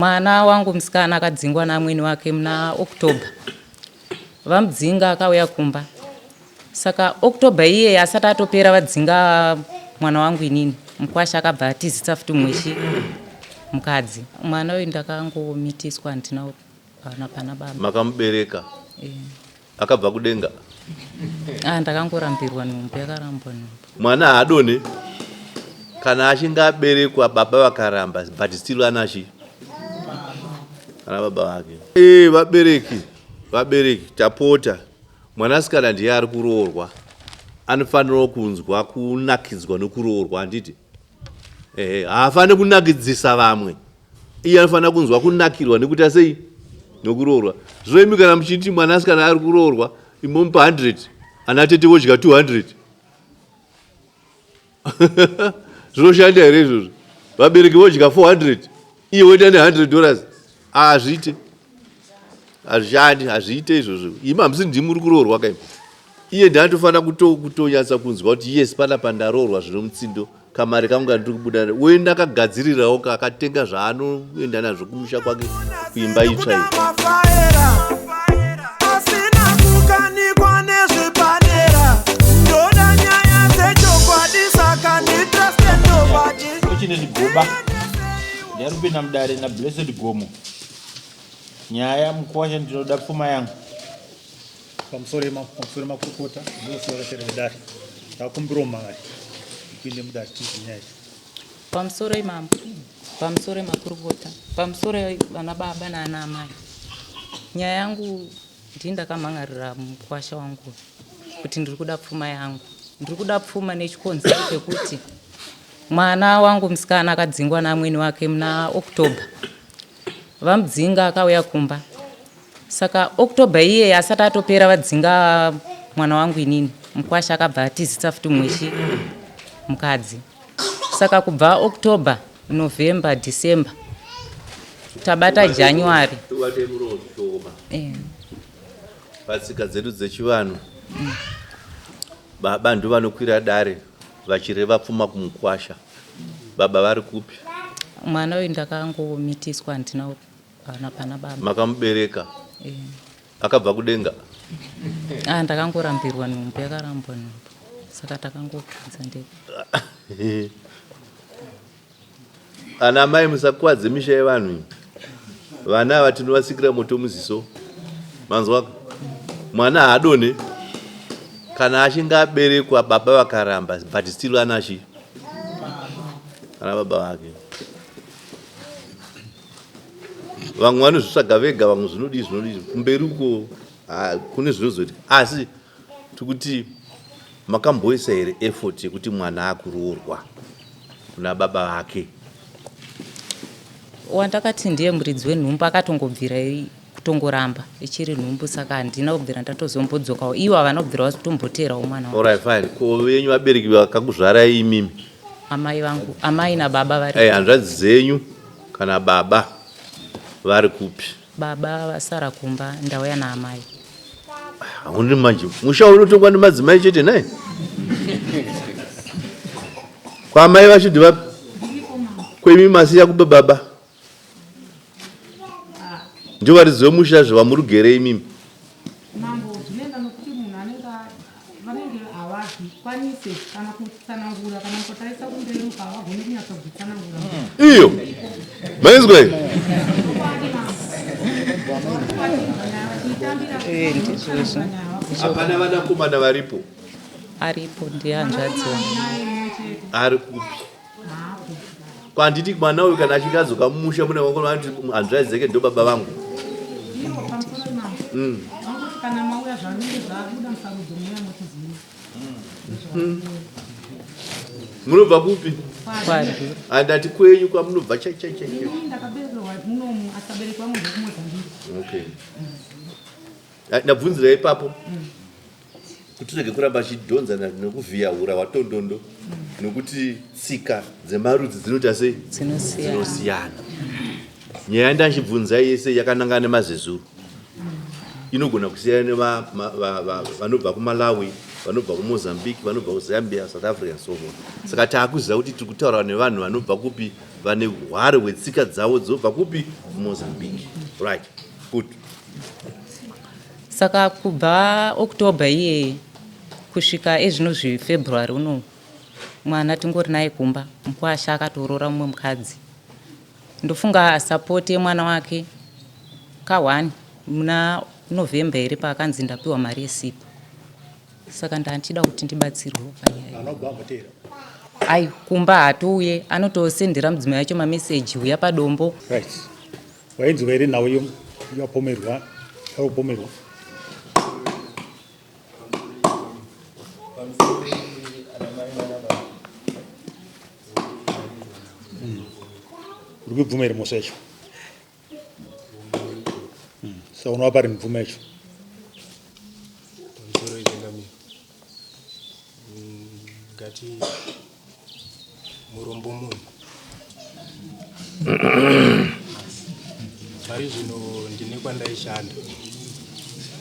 Mwana wangu musikana akadzingwa naamwene wake muna October. Vamudzinga akauya kumba. Saka October iyeye asati atopera vadzinga mwana wangu inini. Mukwasha akabva atizitsa futi mweshi mukadzi. Mwana uyu ndakangomitiswa handina pana pana baba. Makamubereka? Eh. Akabva kudenga? Ah, ndakangorambirwa nhumbu, yakarambwa nhumbu. Mwana haadonhe kana achinge aberekwa baba vakaramba but still anachi ana baba vake. Eh, vabereki vabereki tapota mwanasikana ndiye ari kuroorwa anofanirawo kunzwa kunakidzwa nokuroorwa handiti? Ehe, haafaniri kunakidzisa vamwe. Iye anofanira kunzwa kunakirwa nekuita sei nokuroorwa. Zvino imi kana muchiti mwanasikana ari kuroorwa imomupa 100 ana tete vodya 200 zvinoshanda here izvozvo? Vabereki vodya 400 iye woita ne100 dollars hazviite, hazvishandi, hazviite izvozvo. Imi hamusi ndimi muri kuroorwa kaimi. Iye ndiye anotofanira kutonyatsa kunzwa kuti yes panapa ndaroorwa zvino mutsindo kamari kangu kandiri kubuda woenda akagadzirirawo akatenga zvaanoenda nazvo kumusha kwake kuimba itsva iyi. Uchine chigoba ndarupinda mudare naBlessed Gomo nyaya mukwasha ndinoda pfuma yangu. Pamusoro pamusoro makurukota nevose vakateerera vedare ndakumbirawo mari ipinde mudare tiite nyaya iyi. Pamusoro imambo, pamusoro makurukota, pamusoro vana baba naana amai. Nyaya yangu ndini ndakamhan'arira mukwasha wangu kuti ndiri kuda pfuma yangu. Ndiri kuda pfuma nechikonzero chekuti mwana wangu musikana akadzingwa naamwene wake muna October. Vamudzinga akauya kumba. Saka October iyeye asati atopera vadzinga mwana wangu inini. Mukwasha akabva atizitsa futi mweshi mukadzi. Saka kubva October, November, December tabata January. Eh. Patsika dzedu dzechivanhu baba ndovanokwira dare vachireva pfuma kumukwasha. Baba vari kupi? Mwana uyu ndakangomitiswa handina pana pana baba. Makamubereka? Eh. Akabva kudenga? Ah, ndakangorambirwa nhumbu, yakarambwa nhumbu. Saka takangopinza ndega. Ana amai musakuvadze misha yevanhu iyi. Vana ava tinovasikira moto muziso. Manzwaka? Mwana haadonhe kana achinge aberekwa baba vakaramba but still anachi ana baba vake. Vamwe vanozvitsvaga vega, vamwe zvinodii zvinodii kumberi uko kune zvinozoitika asi tikuti makamboisa here effort yekuti mwana akuroorwa kuna baba vake? Wandakati ndiye muridzi wenhumbu akatongobvira kutongoramba ichiri nhumbu saka handina kubvira ndatozombodzokawo ivo havana kubvira vazotomboteerawo mwana wangu. Alright fine. Ko venyu vabereki vakakuzvarai imimi? Amai vangu, amai nababa vari. Eh, hanzvadzi dzenyu kana baba vari kupi? Baba vasara kumba ndauya naamai. Hauni manje musha unotongwa nemadzimai chete nhai? Kwaamai vacho ndivapi? Kwemi masiya kuba baba. Ndivo varidzi vemusha zvavamurugere imimi. Mambo zvinoenda nokuti munhu anenge vanenge havazvikwanise kana kutsanangura kana mukatarisa kumberi uko havagoni kunyatsa kuzvitsanangura. Iyo mainzwa iyi? Eh, ndizvozvo. Hapana vanakomana varipo. Aripo ndiye hanzvadzi wangu. Ari kupi? Kwanditi mwana uyu kana achinge adzoka mumusha mune wangu vanoti hanzvadzi dzake ndo baba vangu. Kana mauya zvanenge zvabuda musarudzo muya motiziva. Munobva kupi? Kwadi. Andati kwenyu kwamunobva chai chai chai. Ini ndakaberekerwa munomu asi vabereki vangu ndekuMozambique. Okay. Ndabvunzira ipapo. Kuti tirege kuramba achidhonza nekuvhiya hura hwatondondo nokuti tsika dzemarudzi dzinoita sei? Dzinosiyana. Nyaya yandachibvunza yese yakanangana nemazezuru. Inogona kusiyana nevanobva kuMalawi, vanobva kuMozambique, vanobva kuZambia, South Africa and so on. Saka taakuziva kuti tiri kutaura nevanhu vanobva kupi, vane hwaro hwetsika dzavo dzobva kupi, kuMozambique. Right, good. Saka kubva October iyeye kusvika ezvino zviFebruary uno, mwana tingori naye kumba. Mukwasha akatoroora mumwe mukadzi. Ndofunga support yemwana wake ka1 muna November here paakanzi ndapiwa mari yesipo. Saka ndandichida kuti ndibatsirwe panyaya. Ai kumba haatouye, anotosendera mudzimai wacho mameseji huya padombo. Right. Wainzwa here nhau yapomerwa yakupomerwa? Uri kuibvuma here mhosva yacho? Saka unovapa rini mvumo yacho? Pamusoro ichangamira. Ngati murombo munhu. Pari zvino ndine kwandaishanda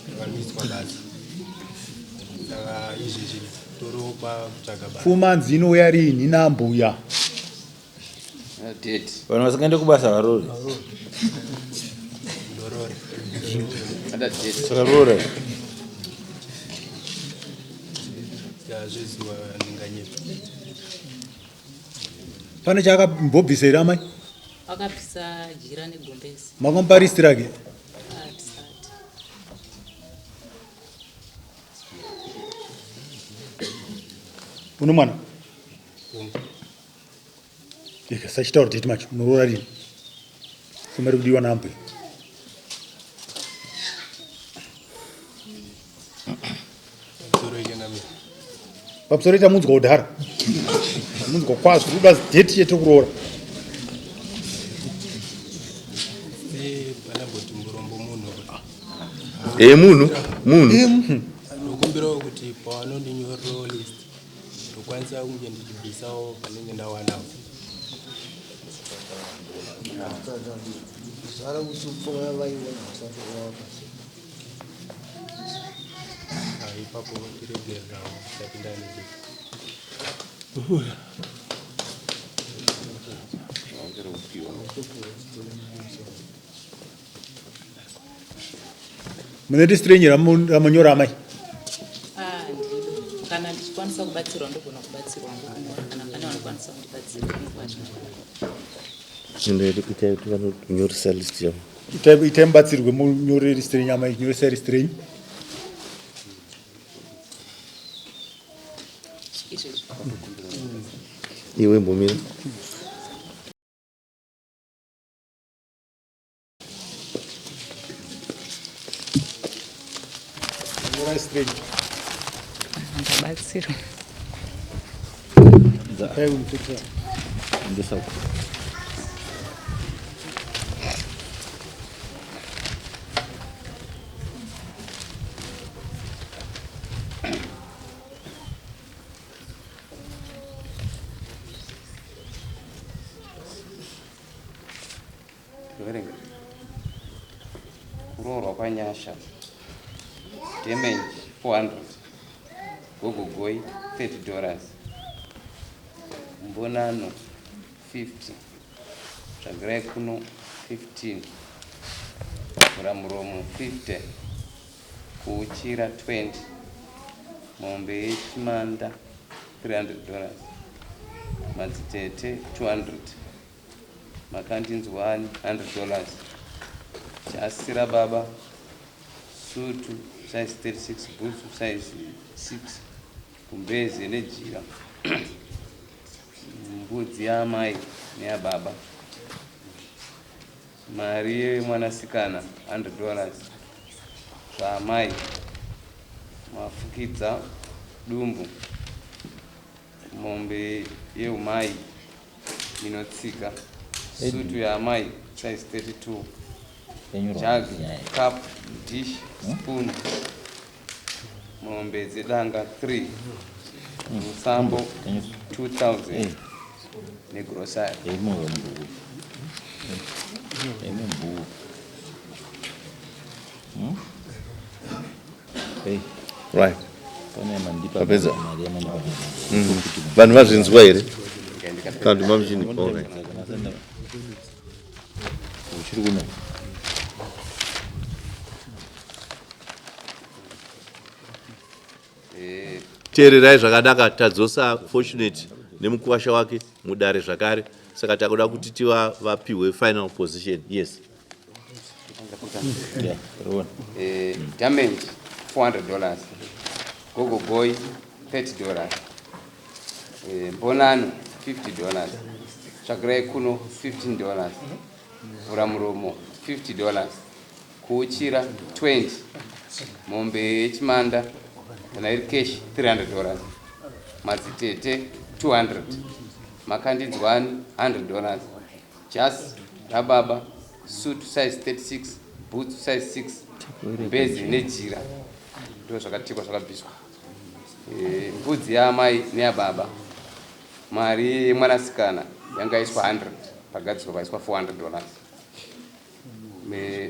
ndakamiswa basa saka izvezvi toropa kutsvaga basa. Fumanzi inouya rinhi nambuya? Vanhu vasingaende kubasa varori. Ndorore. Saka roora. Yazviziva ndinganyepa. Pane chaakambobvisa here amai? Akabvisa jira negumbezi. Makamupa list rake? Hatisati. Une mwana? Ika sachitaura date macho unoroora rini? Fuma iri kudiwa naambuya. Pamusoro ichangamira. Pamusoro ita munzwa kudhara. Munzwa kwazvo kuda date chete kuroora. Se pandamboti murombo munhu. Eh munhu, munhu. Ndokumbirawo kuti pavanondinyorerawo list ndokwanisa kunge ndichibvisawo panenge ndawanawo. Ipapo tiregererawo tisapinda nede. Mune list renyu ramanyora amai? Ah, kana ndichikwanisa kubatsirwa ndogona kubatsirwa ngokunyora, kana pane vanokwanisa kundibatsira ndinokwanisa. Itai kuti vanonyoresa list yavo. Itai mubatsirwe munyore list renyu amai, nyoresai list renyu. Izvezvi. Iwe mbomira. Ndabatsirwa. Verenga. Kuroorwa kwaNyasha. Damage 400. Gogogoi 30 dollars. Mbonano 50. Tsvagirai kuno 15. Vhuramuromo 50. Kuuchira 20. Mombe yechimanda 300 dollars. Madzitete 200. Makandinzwani 100 dollars. Chasira baba sutu size 36 bhutsu size 6 gumbeze nejira mbudzi yaamai neyababa mari yemwanasikana 100 dollars zvaamai mafukidza dumbu mombe yeumai inotsika sutu yaamai size 32 jug cup dish spoon mombe dzedanga 3 musambo 2000 negrosari. Right. Apedza. Vanhu vazvinzwa here? Kana kuti mamuchini? Alright. Uchiri kuno. Teererai zvakanaka, tadzosa Fortunate nemukuwasha wake mudare zvakare, saka takuda kuti tivapihwe final position. Yes. Yeah, roona. Damage $400, gogo boy $30, mbonano $50, tsvakirai kuno $15, vhura muromo $50, kuuchira 20, mombe yechimanda kana iri cash $300, madzitete 200, makandinzwani $100, jasi rababa, suit size 36, boots size 6, mbezi nejira ndo zvakatikwa zvakabviswa. Mbudzi yaamai neyababa, mari yemwanasikana yanga iswa 100, pagadzirwa paiswa $400.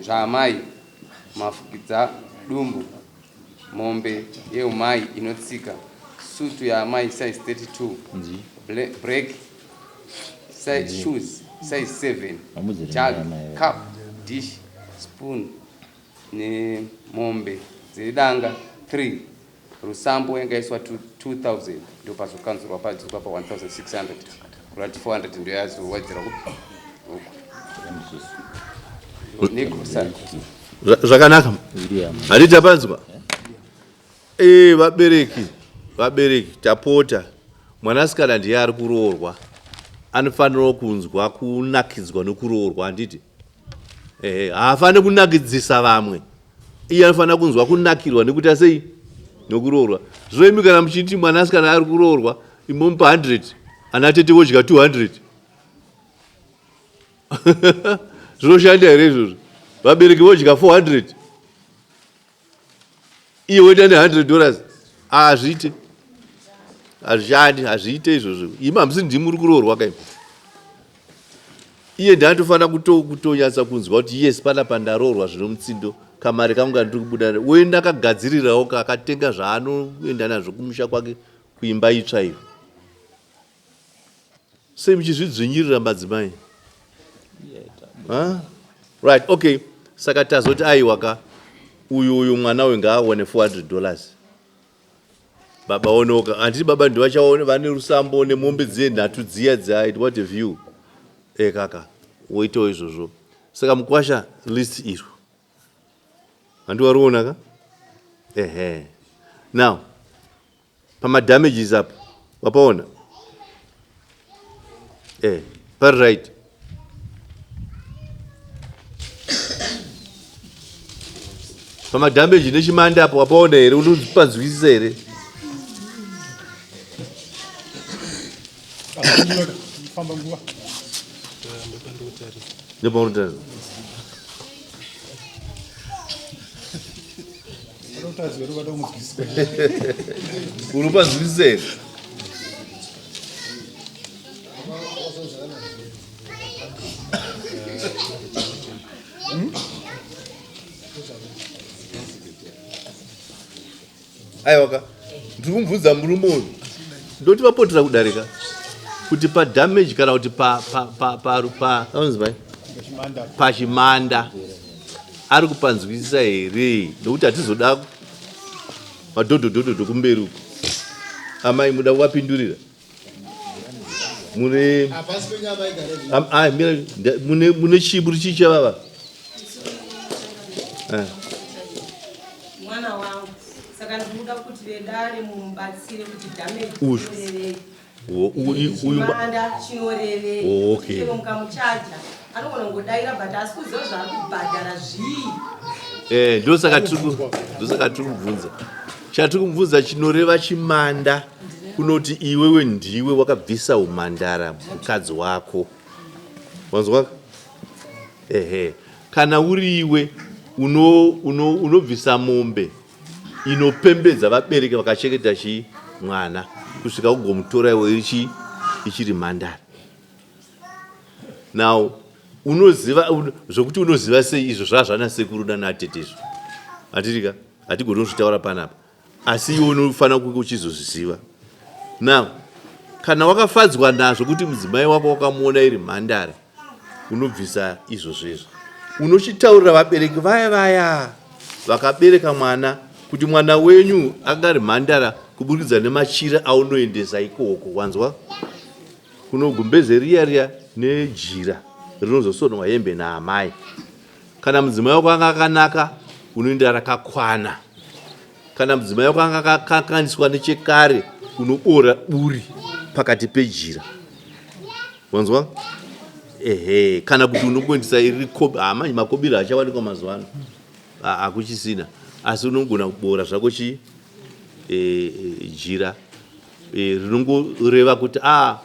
Zvaamai mafukidza dumbu, mombe yeumai inotsika, sutu yaamai size 32, break size, shoes size 7, jug, cup, dish, spoon nemombe dzedanga 3, rusambo yanga iswa 2000, ndo pazokanzurwa padzikwa pa 1600, kurati 400 ndo yazowedzera kupi uku negrocery. Zvakanaka. Handiti tapanzwa? Vabereki, vabereki, tapota. Mwanasikana ndiye ari kuroorwa, anofanirawo kunzwa kunakidzwa nokuroorwa, handiti? Ehe, haafaniri kunakidzisa vamwe, iye anofanira kunzwa kunakirwa nekuita sei nokuroorwa. Zvino imi kana muchiti mwanasikana ari kuroorwa, imomupa 100, ana tete vodya 200, zvinoshanda here izvozvo? Vabereki vodya 400, iye woita ne100 dollars, hazviite, hazvishandi, hazviite izvozvo. Imi hamusi ndimi muri kuroorwa kaimi, iye ndaatofanira kutonyatsa kunzwa kuti yes, panapa ndaroorwa zvino mutsindo, kamari kangu kandiri kubuda, woenda akagadzirirawo kaakatenga zvaanoenda nazvo kumusha kwake kuimba itsva iyo. Sei muchizvidzvinyirira madzimai? Huh? Right, okay. Saka tazoti aiwa ka, uyu mwana uyu ngaaone $400. Baba onoka, handiti baba ndivachaone vane rusambo nemombe dziye nhatu dziya dziya, what have you. Kaka, woitawo izvozvo. Saka mukwasha list iro. Handi wariona ka? Ehe. Now, pamadamages apo, wapaona? Pari right. Pamadamage nechimanda apo wapaona here? Unopanzwisisa here? Famba nguva. Ndopaunotarisa. Unopanzwisisa here? Aiwaka, ndiri kumubvunza murume uyu, ndoti vapotera kudarika kuti padamage kana kuti pa anonzi mai pachimanda ari kupanzwisisa here, nokuti hatizoda madhodhodhodhodho kumberi uku. Amai, muda kuvapindurira? Mune mira, mune chii chii chavava? Mwana wangu, saka ndinoda kuti vedare mumubatsire kuti damage Uyu. chinorevei. Uyu Chimanda chinorevei. Oh, okay. Chero mukamuchaja anogona kungodaira, but asi kuziva zvaari kubhadhara zvii. Ndosaka tiri kubvunza chatiri kubvunza chinoreva chimanda, kunoti iwewe ndiwe wakabvisa umhandara mukadzi wako, wanzwa? Ehe, kana uriwe unobvisa mombe inopembedza vabereki vakachengeta chii mwana kusvika kugomutora iwe ichi ichiri mhandara. Now unoziva zvokuti unoziva sei izvo zvazvana sekuru nanatete izvo, hatirika hatigoni kuzvitaura panapa. Asi iwe unofanira kunge uchizozviziva. Now, kana wakafadzwa nazvo kuti mudzimai wako wakamuona iri mhandara, unobvisa izvozvo izvo. Unochitaurira vabereki vaya vaya vakabereka mwana kuti mwana wenyu anga ari mhandara kuburikidza nemachira aunoendesa ikoko. Wanzwa? Kuno gumbeze riya riya nejira rinozosonwa hembe naamai. Kana mudzimai wako anga akanaka, unoenda rakakwana. Kana mudzimai wako anga akakanganiswa nechekare, unoboora buri pakati pejira. Wanzwa? Ehe, kana kuti unongoendesa iri kobi, ah, manje makobiri achawanikwa mazuva ano. Hakuchisina. Asi unogona kuboora zvako chi e, e, jira e, rinongoreva kuti ah,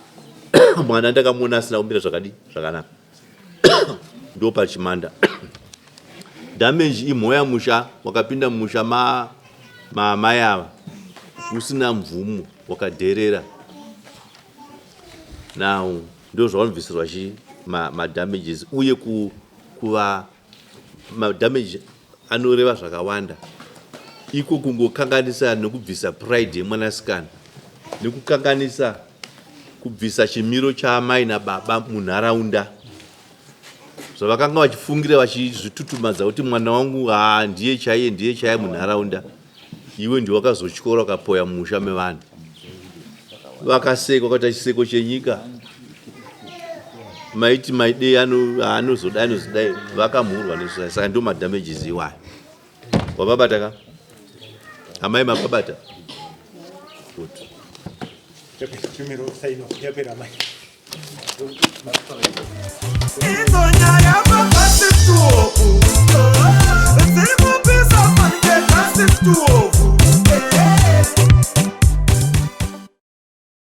mwana ndakamuona asina kumira zvakadii zvakanaka. Ndo pachimanda. Damage imhoya musha wakapinda mumusha ma maamai ava usina mvumo wakadherera. Now ndo zvavanobvisirwa chi madamages ma uye ku, kuva madamage anoreva zvakawanda iko kungokanganisa nekubvisa pride yemwanasikana nekukanganisa kubvisa chimiro chaamai nababa munharaunda zvavakanga vachifungira vachizvitutumadza kuti mwana wangu haa ndiye chaiye ndiye chaiye munharaunda iwe ndiwe wakazotyora ukapoya mumusha mevanhu vakasekwa vakaita chiseko chenyika maiti maidei anozodai anozodai vakamhurwa nesu saka ndo madamages iwayo wavabata ka amai mavabata good.